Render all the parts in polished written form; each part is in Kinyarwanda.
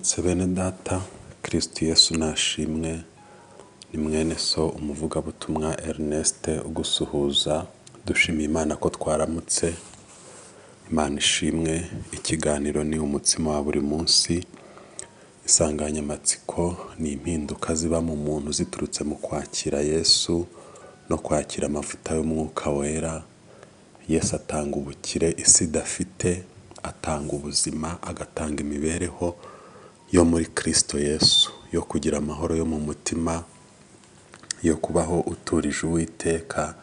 Mwaramutse bene data, Kristo Yesu nashimwe, ni mwene so umuvugabutumwa Ernest ugusuhuza, dushimiye Imana ko twaramutse, Imana ishimwe, ikiganiro ni umutsima wa buri munsi, insanganyamatsiko ni impinduka ziba mu muntu ziturutse mu kwakira Yesu no kwakira amavuta y'Umwuka Wera. Yesu atanga ubukire isi idafite, atanga ubuzima, agatanga imibereho yo muri Kristo Yesu, yo kugira amahoro yo mu mutima, yo kubaho uturije Uwiteka.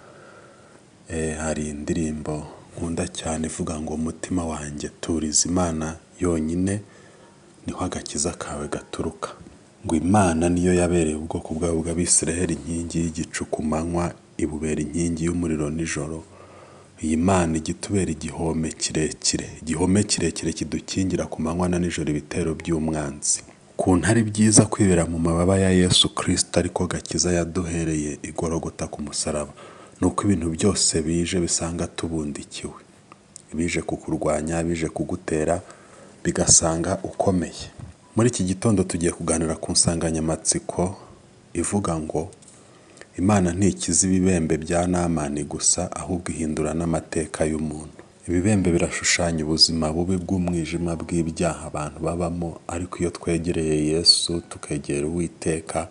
Hari indirimbo nkunda cyane ivuga ngo umutima wanjye turiza Imana yonyine, niho agakiza kawe gaturuka. Ngo Imana niyo yabereye ubwoko bwabo bw'Abisiraheli inkingi y'igicu ku manywa, ibubera inkingi y'umuriro nijoro. Iyi Mana ijya itubera igihome kirekire, igihome kirekire kidukingira ku manywa na nijoro ibitero by'umwanzi. Ukuntu ari byiza kwibera mu mababa ya Yesu Kristo, ariko gakiza yaduhereye i Gologota ku musaraba, ni uko ibintu byose bije bisanga tubundikiwe, bije kukurwanya, bije kugutera, bigasanga ukomeye. Muri iki gitondo tugiye kuganira ku nsanganyamatsiko ivuga ngo Imana ntikiza ibibembe bya Namani gusa, ahubwo ihindura n'amateka y'umuntu. Ibibembe birashushanya ubuzima bubi bw'umwijima bw'ibyaha abantu babamo, ariko iyo twegereye Yesu tukegera Uwiteka,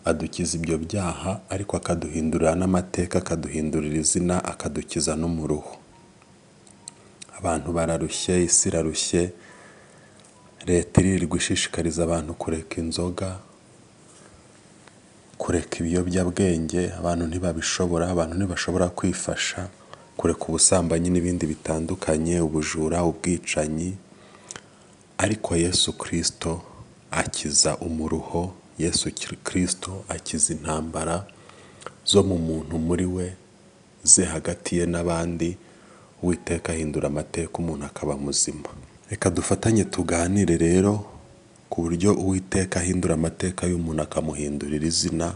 adukiza ibyo byaha, ariko akaduhindurira n'amateka, akaduhindurira izina, akadukiza n'umuruho. Abantu bararushye, isi irarushye, leta iririrwa ishishikariza abantu kureka inzoga, kureka ibiyobyabwenge, abantu ntibabishobora, abantu ntibashobora kwifasha, kureka ubusambanyi n'ibindi bitandukanye, ubujura, ubwicanyi, ariko Yesu Kristo akiza umuruho, Yesu Kristo akiza intambara zo mu muntu muri we, ze hagati ye n'abandi, Uwiteka ahindura amateka umuntu akaba muzima. Reka dufatanye tuganire rero ku buryo Uwiteka ahindura amateka y'umuntu akamuhindurira izina,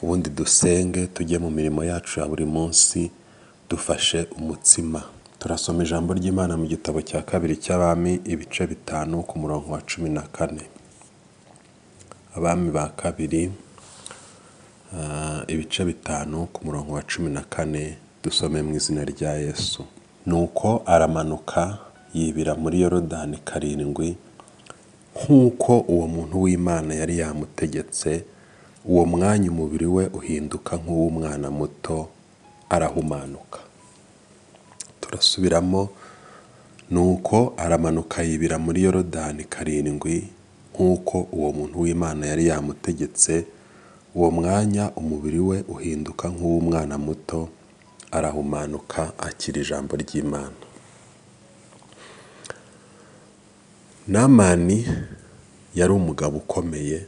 ubundi dusenge tujye mu mirimo yacu ya buri munsi dufashe umutsima. Turasoma ijambo ry'Imana mu gitabo cya kabiri cy'Abami ibice 5 ku murongo wa 14. Abami ba kabiri ibice 5 ku murongo wa 14, dusome mu izina rya Yesu. Nuko aramanuka yibira muri Yorodani 7, nk'uko uwo muntu w'Imana yari yamutegetse, uwo mwanya umubiri we uhinduka nk'uw'umwana muto, arahumanuka. Turasubiramo, nuko aramanuka yibira muri Yorodani 7, nk'uko uwo muntu w'Imana yari yamutegetse, uwo mwanya umubiri we uhinduka nk'uw'umwana muto, arahumanuka, akira ijambo ry'Imana. Namani yari umugabo ukomeye,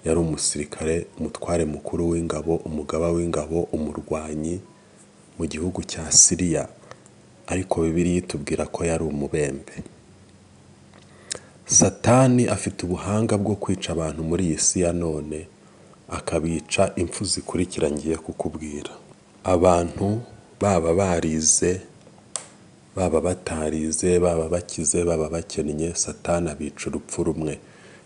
yari umusirikare, umutware mukuru w'ingabo, umugaba w'ingabo, umurwanyi mu gihugu cya Siriya, ariko Bibiliya itubwira ko yari umubembe. Satani afite ubuhanga bwo kwica abantu muri iyi si ya none, akabica impfu zikurikira ngiye kukubwira. Abantu baba barize, baba batarize, baba bakize, baba bakennye, Satani abica urupfu rumwe.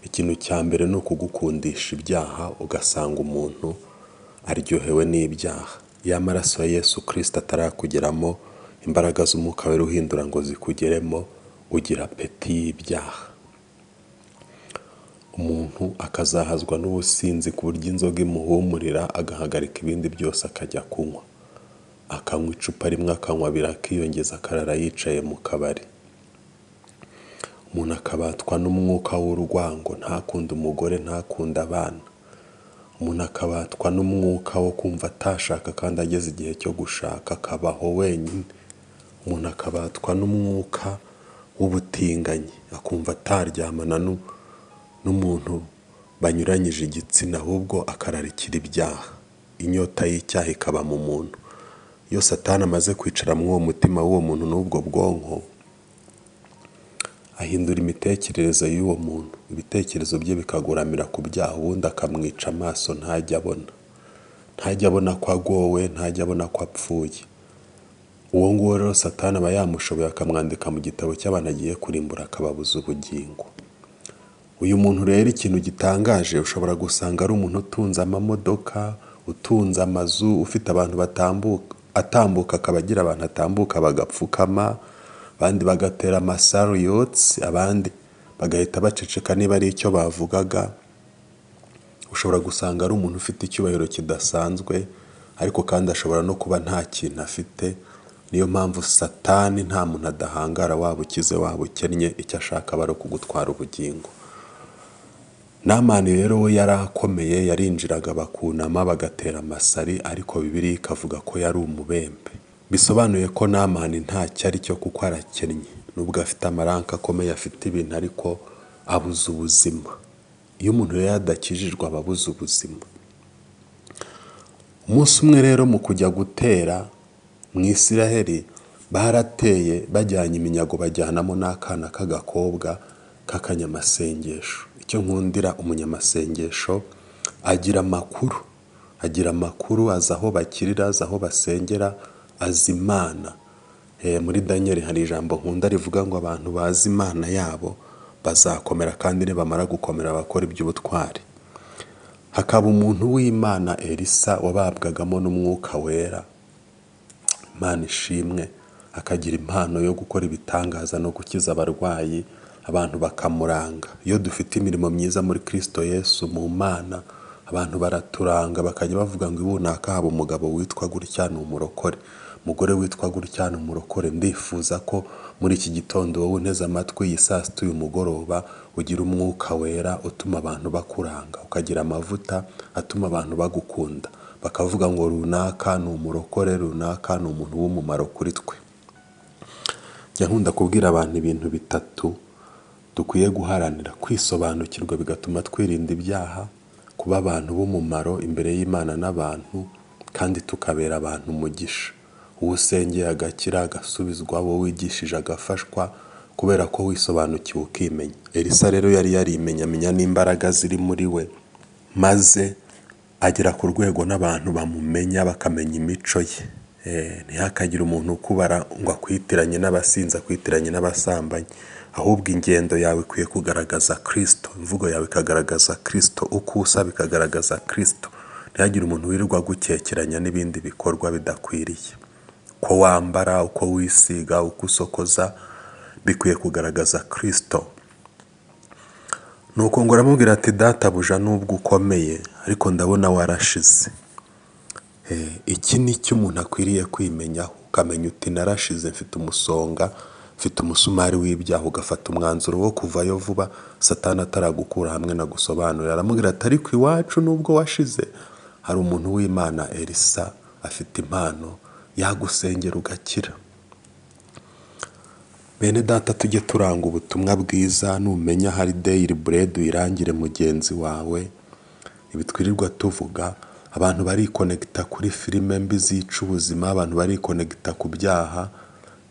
Ikintu cya mbere ni ukugukundisha ibyaha, ugasanga umuntu aryohewe n'ibyaha. Iyo amaraso ya Yesu Kristo atarakugeramo, imbaraga z'Umwuka Wera uhindura ngo zikugeremo, ugira apeti y'ibyaha. Umuntu akazahazwa n'ubusinzi ku buryo inzoga imuhumurira, agahagarika ibindi byose akajya kunywa. Akanywa icupa rimwe, akanywa abiri, akiyongeza, akarara yicaye mu kabari. Umuntu akabatwa n'umwuka w'urwango, ntakunde umugore, ntakunde abana. Umuntu akabatwa n'umwuka wo kumva atashaka kandi ageze igihe cyo gushaka, akabaho wenyine. Umuntu akabatwa n'umwuka w'ubutinganyi, akumva ataryamana n'umuntu banyuranyije igitsina, ahubwo akararikira ibyaha. Inyota y'icyaha ikaba mu muntu. Iyo Satani amaze kwicara muri uwo mutima w'uwo muntu n'ubwo bwonko, ahindura imitekerereze y'uwo muntu, ibitekerezo bye bikaguramira ku byaha, ubundi akamwica amaso ntajya abona. Ntajya abona ko agowe, ntajya abona ko apfuye. Uwo nguwo rero Satani aba yamushoboye, akamwandika mu gitabo cy'abantu agiye kurimbura, akababuza ubugingo. Uyu muntu rero ikintu gitangaje, ushobora gusanga ari umuntu utunze amamodoka, utunze amazu, ufite abantu batambuka, atambuka akaba agira abantu atambuka bagapfukama, abandi bagatera amasaruyotsi, abandi bagahita baceceka niba ari icyo bavugaga. Ushobora gusanga ari umuntu ufite icyubahiro kidasanzwe, ariko kandi ashobora no kuba nta kintu afite. Niyo mpamvu Satani nta muntu adahangara, waba ukize waba ukennye, icyo ashaka aba ari ukugutwara ubugingo. Namani rero we yari akomeye, yarinjiraga bakunama bagatera amasari, ariko Bibiliya ikavuga ko yari umubembe. Bisobanuye ko Namani ntacyo ari cyo kuko arakennye, nubwo afite amaranka akomeye, afite ibintu, ariko abuze ubuzima. Iyo umuntu rero adakijijwe aba abuze ubuzima. Umunsi umwe rero mu kujya gutera mu Isiraheli, barateye bajyanye iminyago, bajyanamo n'akana k'agakobwa k'akanyamasengesho. Icyo nkundira umunyamasengesho, agira amakuru, agira amakuru, azi aho bakirira, azi aho basengera, azi Imana. Muri Daniyeli hari ijambo nkunda rivuga ngo abantu bazi Imana yabo bazakomera, kandi nibamara gukomera bakora iby'ubutwari. Hakaba umuntu w'Imana Elisa wababwagamo n'Umwuka Wera, Imana ishimwe, akagira impano yo gukora ibitangaza no gukiza abarwayi, abantu bakamuranga. Iyo dufite imirimo myiza muri Kristo Yesu mu Mana, abantu baraturanga, bakajya bavuga ngo ibunaka haba umugabo witwa gutya ni umurokore, umugore witwa gutya ni umurokore. Ndifuza ko muri iki gitondo wowe unteze amatwi iyi saa sita uyu mugoroba, ugira Umwuka Wera utuma abantu bakuranga, ukagira amavuta atuma abantu bagukunda, bakavuga ngo runaka ni umurokore, runaka ni umuntu w'umumaro kuri twe. Njya nkunda kubwira abantu ibintu bitatu dukwiye guharanira: kwisobanukirwa bigatuma twirinda ibyaha, kuba abantu b'umumaro imbere y'Imana n'abantu, kandi tukabera abantu umugisha. Uwo usengeye agakira agasubizwa, uwo wigishije agafashwa, kubera ko wisobanukiwe ukimenya. Elisa rero yari yarimenye, amenya n'imbaraga ziri muri we, maze agera ku rwego n'abantu bamumenya, bakamenya imico ye. Ntihakagire umuntu ukubara ngo akwitiranye n'abasinzi, akwitiranye n'abasambanyi, ahubwo ingendo yawe ikwiye kugaragaza Kristo, imvugo yawe ikagaragaza Kristo, uko usa bikagaragaza Kristo. Ntihagire umuntu wirirwa agukekeranya n'ibindi bikorwa bidakwiriye. Uko wambara, uko wisiga, uko usokoza bikwiye kugaragaza Kristo. Nuko ngo aramubwira ati databuja nubwo ukomeye, ariko ndabona warashize. Iki ni cyo umuntu akwiriye kwimenyaho, ukamenya uti narashize, mfite umusonga, mfite umusumari w'ibyaha, ugafata umwanzuro wo kuvayo vuba Satani ataragukura hamwe nagusobanurira. Aramubwira ati ariko iwacu nubwo washize, hari umuntu w'Imana Elisa afite impano, yagusengera ugakira. Bene data, tujye turanga ubutumwa bwiza. Numenya hari Daily Bread uyirangire mugenzi wawe. Ibi twirirwa tuvuga, abantu barikonegita kuri filime mbi zica ubuzima, abantu barikonegita ku byaha.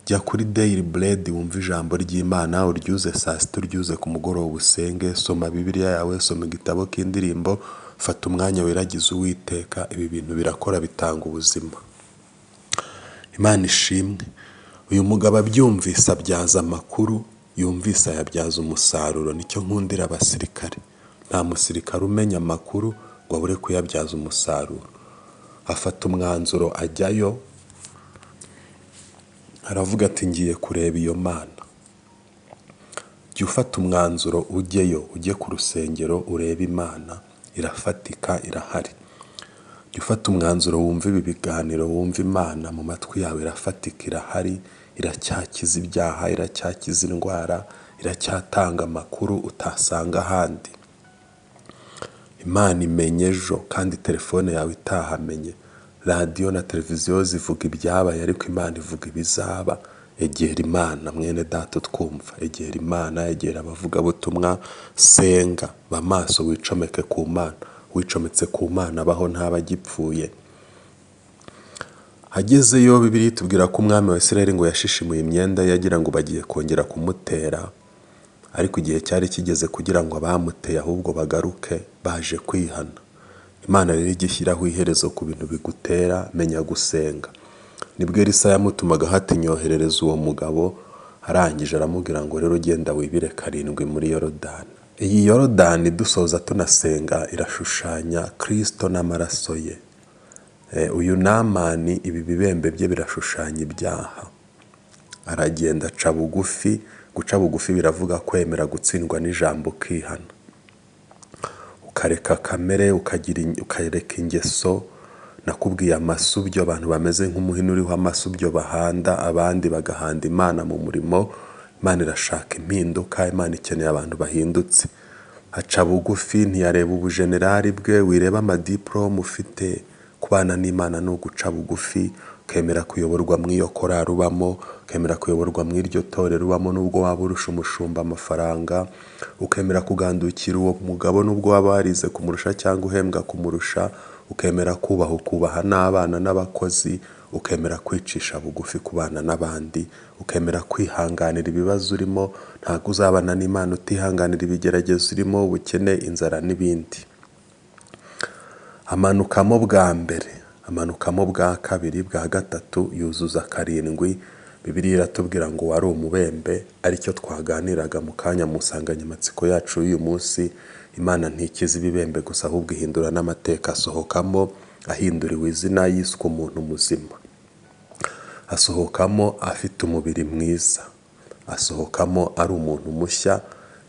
Jya kuri Daily Bread wumve ijambo ry'Imana, uryuze saa sita, uryuze ku mugoroba, usenge, soma Bibiliya yawe, soma igitabo k'indirimbo, fata umwanya wiragize Uwiteka. Ibi bintu birakora, bitanga ubuzima. Imana ishimwe. Uyu mugabo abyumvise abyaza amakuru, yumvise ayabyaza umusaruro. Nicyo nkundira abasirikare. Nta musirikare umenya amakuru ngo abure kuyabyaza umusaruro. Afata umwanzuro ajyayo, aravuga ati ngiye kureba iyo Mana. Jya ufata umwanzuro ujyeyo, ujye ku rusengero urebe Imana, irafatika, irahari. Jya ufata umwanzuro wumve ibi biganiro, wumve Imana mu matwi yawe, irafatika, irahari, iracyakiza ibyaha, iracyakiza indwara, iracyatanga amakuru utasanga ahandi. Imana imenya ejo kandi telefone yawe itahamenye. Radiyo na televiziyo zivuga ibyabaye, ariko Imana ivuga ibizaba. Egera Imana mwene data utwumva, egera Imana, egera abavugabutumwa, senga, ba maso, wicomeke ku Mana. Wicometse ku Mana abaho ntaba agipfuye. Agezeyo, Bibiliya itubwira ko umwami wa Isirayeli ngo yashishimuye imyenda ye, agira ngo bagiye kongera kumutera, ariko igihe cyari kigeze kugira ngo abamuteye ahubwo bagaruke baje kwihana. Imana rero ijya ishyiraho iherezo ku bintu bigutera, menya gusenga. Nibwo Elisa yamutumagaho ati nyoherereza uwo mugabo, arangije aramubwira ngo rero genda wibire 7 muri Yorodani. Iyi Yorodani dusoza tunasenga irashushanya Kristo n'amaraso ye. Uyu Namani ibi bibembe bye birashushanya ibyaha. Aragenda aca bugufi, guca bugufi biravuga kwemera gutsindwa n'ijambo ukihana, ukareka kamere, ukareka ingeso. Nakubwiye amasubyo, abantu bameze nk'umuhini uriho amasubyo bahanda abandi bagahanda Imana mu murimo. Imana irashaka impinduka, Imana ikeneye abantu bahindutse. Aca bugufi, ntiyareba ubujenerali bwe, wireba amadiporome ufite. Kubana n'Imana ni uguca bugufi, ukemera kuyoborwa mu iyo korari ubamo, ukemera kuyoborwa mu iryo torero ubamo nubwo waba urusha umushumba amafaranga, ukemera kugandukira uwo mugabo nubwo waba warize kumurusha cyangwa uhembwa kumurusha, ukemera kubaha, ukubaha n'abana n'abakozi, ukemera kwicisha bugufi kubana n'abandi, ukemera kwihanganira ibibazo urimo. Ntabwo uzabana n'Imana utihanganira ibigeragezo urimo, ubukene, inzara n'ibindi. Amanukamo bwa mbere, amanukamo bwa kabiri, bwa gatatu, yuzuza karindwi. Bibiliya iratubwira ngo wari umubembe, aricyo twaganiraga mu kanya mu nsanganyamatsiko yacu y'uyu munsi. Imana ntikiza ibibembe gusa, ahubwo ihindura n'amateka. Asohokamo ahinduriwe izina, yiswe umuntu muzima. Asohokamo afite umubiri mwiza, asohokamo ari umuntu mushya.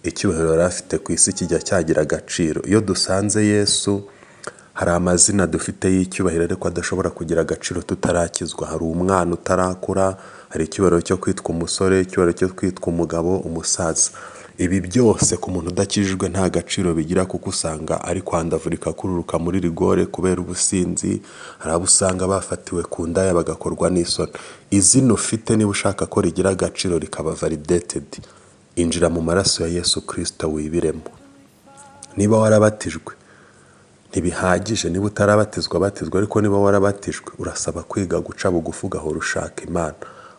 Icyubahiro yari afite ku isi kijya cyagira agaciro. Iyo dusanze Yesu, hari amazina dufite y'icyubahiro ariko adashobora kugira agaciro tutarakizwa. Hari umwana utarakura, hari icyubahiro cyo kwitwa umusore, icyubahiro cyo kwitwa umugabo, umusaza. Ibi byose ku muntu udakijijwe nta gaciro bigira, kuko usanga ari kwandavurika, kururuka muri rigore kubera ubusinzi. Hari abo usanga bafatiwe ku ndaya bagakorwa n'isoni. Izina ufite niba ushaka ko rigira agaciro rikaba validated, injira mu maraso ya Yesu Kristo wibiremo. Niba warabatijwe ntibihagije, niba utarabatizwa batizwa, ariko niba warabatijwe urasaba kwiga guca bugufi, ugahora ushaka Imana.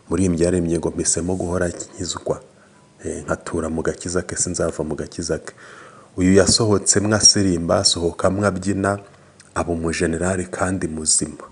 Muri iyi yaremye ngo mpisemo guhora nkizwa, nkatura mu gakiza ke, sinzava mu gakiza ke. Uyu yasohotse mwasirimba, asohoka mwabyina, aba umujenerali kandi muzima.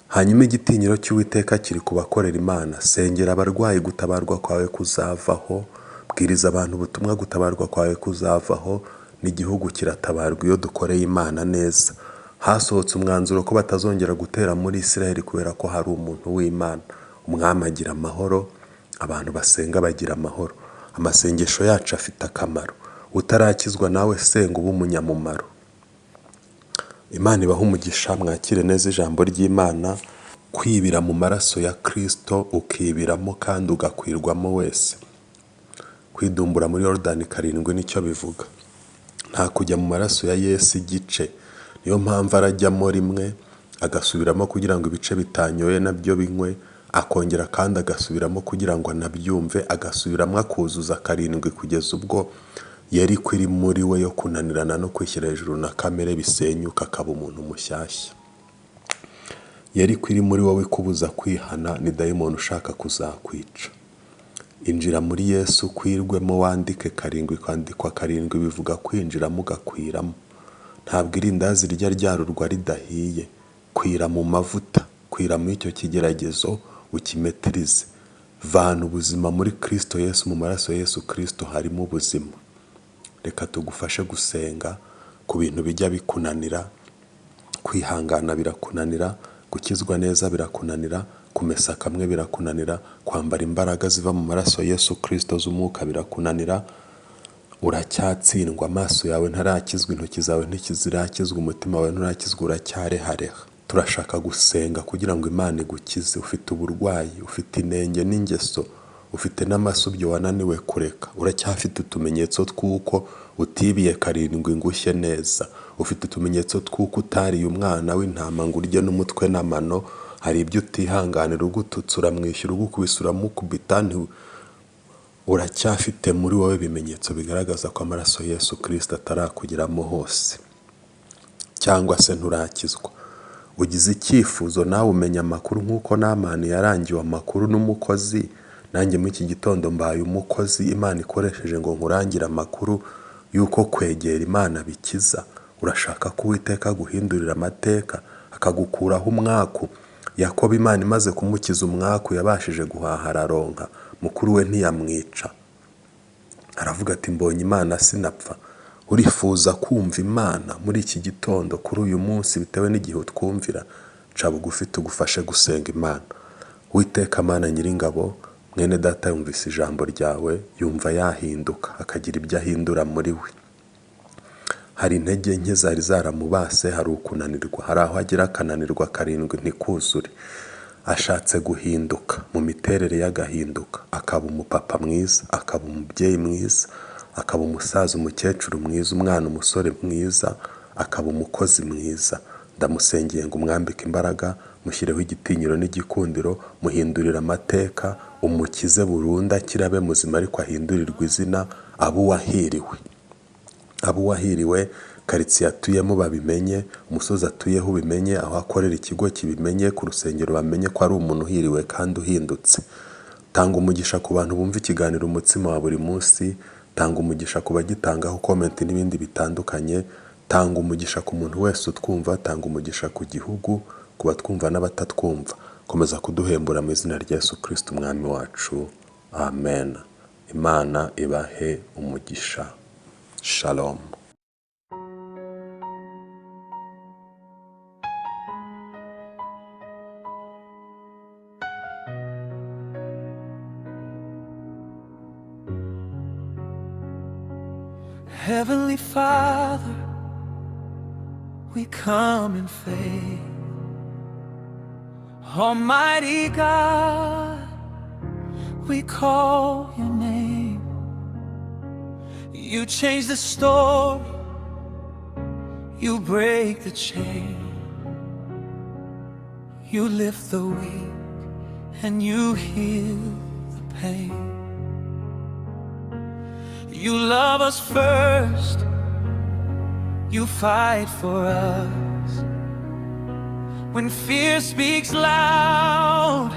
Hanyuma igitinyiro cy'Uwiteka kiri ku bakorera Imana. Sengera abarwayi, gutabarwa kwawe kuzavaho. Bwiriza abantu ubutumwa, gutabarwa kwawe kuzavaho. N'igihugu kiratabarwa iyo dukoreye Imana neza. Hasohotse umwanzuro ko batazongera gutera muri Isiraheli kubera ko hari umuntu w'Imana. Umwami agira amahoro, abantu basenga bagira amahoro. Amasengesho yacu afite akamaro. Utarakizwa nawe senga ube umunyamumaro. Imana ibahe umugisha, mwakire neza ijambo ry'Imana. Kwibira mu maraso ya Kristo, ukibiramo kandi ugakwirwamo wese. Kwidumbura muri Yorodani karindwi nicyo bivuga. Nta kujya mu maraso ya Yesu igice. Niyo mpamvu arajyamo rimwe agasubiramo kugira ngo ibice bitanyoye nabyo binywe, akongera kandi agasubiramo kugira ngo anabyumve, agasubiramo akuzuza karindwi kugeza ubwo Yeriko iri muri we yo kunanirana no kwishyira hejuru na kamere bisenyuka, akaba umuntu mushyashya. Yeriko iri muri wowe ikubuza kwihana ni dayimoni ushaka kuzakwica. Injira muri Yesu kwirwemo, wandike karindwi. Kwandikwa karindwi bivuga kwinjiramo ugakwiramo. Ntabwo irindazi rijya ryarurwa ridahiye. Kwira mu mavuta, kwira muri icyo kigeragezo ukimetirize. Vana ubuzima muri Kristo Yesu, mu maraso ya Yesu Kristo harimo ubuzima. Reka tugufashe gusenga ku bintu bijya bikunanira. Kwihangana birakunanira, gukizwa neza birakunanira, kumesa kamwe birakunanira, kwambara imbaraga ziva mu maraso ya Yesu Kristo z'umwuka birakunanira. Uracyatsindwa, amaso yawe ntarakizwa, intoki zawe ntizirakizwa, umutima wawe nturakizwa, uracyarehareha. Turashaka gusenga kugira ngo Imana igukize. Ufite uburwayi, ufite inenge n'ingeso, ufite n'amasubyo wananiwe kureka, uracyafite utumenyetso tw'uko utibiye karindwi ngo ushye neza, ufite utumenyetso tw'uko utariye umwana w'intama ngo urye n'umutwe n'amano. Hari ibyo utihanganira, ugututse uramwishyura, ugukubise uramukubita, uracyafite muri wowe ibimenyetso bigaragaza ko amaraso ya Yesu Kristo atarakugeramo hose, cyangwa se nturakizwa. Ugize icyifuzo nawe umenya amakuru nk'uko Namani yarangiwe amakuru n'umukozi. Nanjye muri iki gitondo mbaye umukozi Imana ikoresheje ngo nkurangire amakuru y'uko kwegera Imana bikiza. Urashaka ko Uwiteka aguhindurira amateka, akagukuraho umwaku. Yakobo Imana imaze kumukiza umwaku yabashije guhaha araronka, mukuru we ntiyamwica. Aravuga ati mbonye Imana sinapfa. Urifuza kumva Imana muri iki gitondo, kuri uyu munsi, bitewe n'igihe utwumvira, ca bugufi tugufashe gusenga Imana. Uwiteka Mana Nyiringabo, mwene data yumvise ijambo ryawe, yumva yahinduka akagira ibyo ahindura muri we. Hari intege nke zari zaramubase, hari ukunanirwa, hari aho agera akananirwa karindwi ntikuzure. Ashatse guhinduka mu miterere y'agahinduka, akaba umupapa mwiza, akaba umubyeyi mwiza, akaba umusaza, umukecuru mwiza, umwana, umusore mwiza, akaba umukozi mwiza. Ndamusengeye ngo umwambike imbaraga, mushyireho igitinyiro n'igikundiro, muhindurire amateka, umukize burundu, akire abe muzima, ariko ahindurirwe izina, abe uwahiriwe. Abe uwahiriwe, karitsiye atuyemo babimenye, umusozi atuyeho ubimenye, aho akorera ikigo kibimenye, ku rusengero bamenye ko ari umuntu uhiriwe kandi uhindutse. Tanga umugisha ku bantu bumva ikiganiro Umutsima wa buri munsi, tanga umugisha ku bagitangaho comment n'ibindi bitandukanye, tanga umugisha ku muntu wese utwumva, tanga umugisha ku gihugu, ku batwumva n'abatatwumva. Komeza kuduhembura mu izina rya Yesu Kristo Umwami wacu. Amen. Imana ibahe umugisha. Shalom. Heavenly Father, we come in faith. Almighty God, we call your name. You change the story, you break the chain. You lift the weak and you heal the pain. You love us first, you fight for us. When fear speaks loud,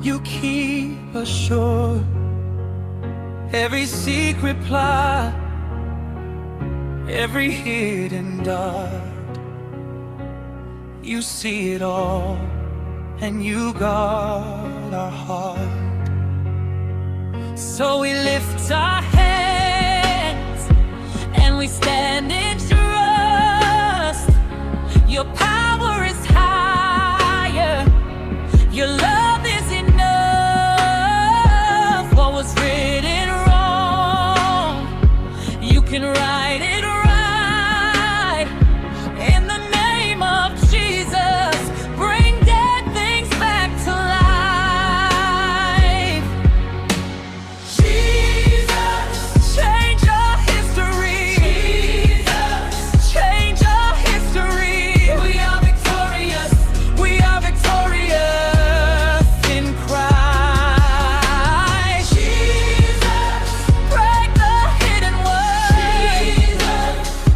you keep us sure. Every secret plot, every hidden dart, you see it all and you guard our heart. So we lift our hands and we stand in trust. Your power is higher, your love is enough. What was written wrong, you can write it right. In the name of Jesus, bring dead things back to life. Jesus, change our history. Jesus, change our history. We are victorious. We are victorious in Christ. Jesus, break the hidden word. Jesus,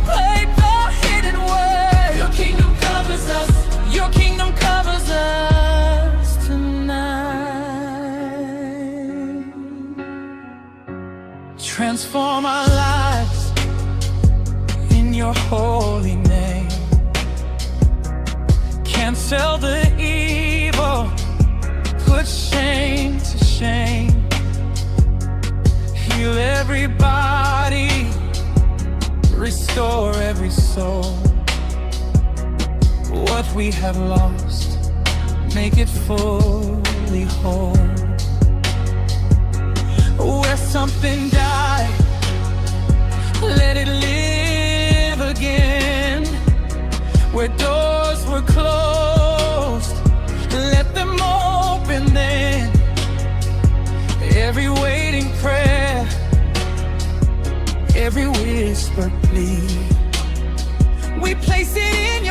break the hidden word. Your kingdom covers us. Your kingdom covers us tonight. Transform our lives in your holy name. Cancel the evil, put shame to shame. Heal every body, restore every soul. What we have lost, make it fully whole. Where something died, let it live again. Where doors were closed, let them open then. Every waiting prayer, every whispered plea, we place it in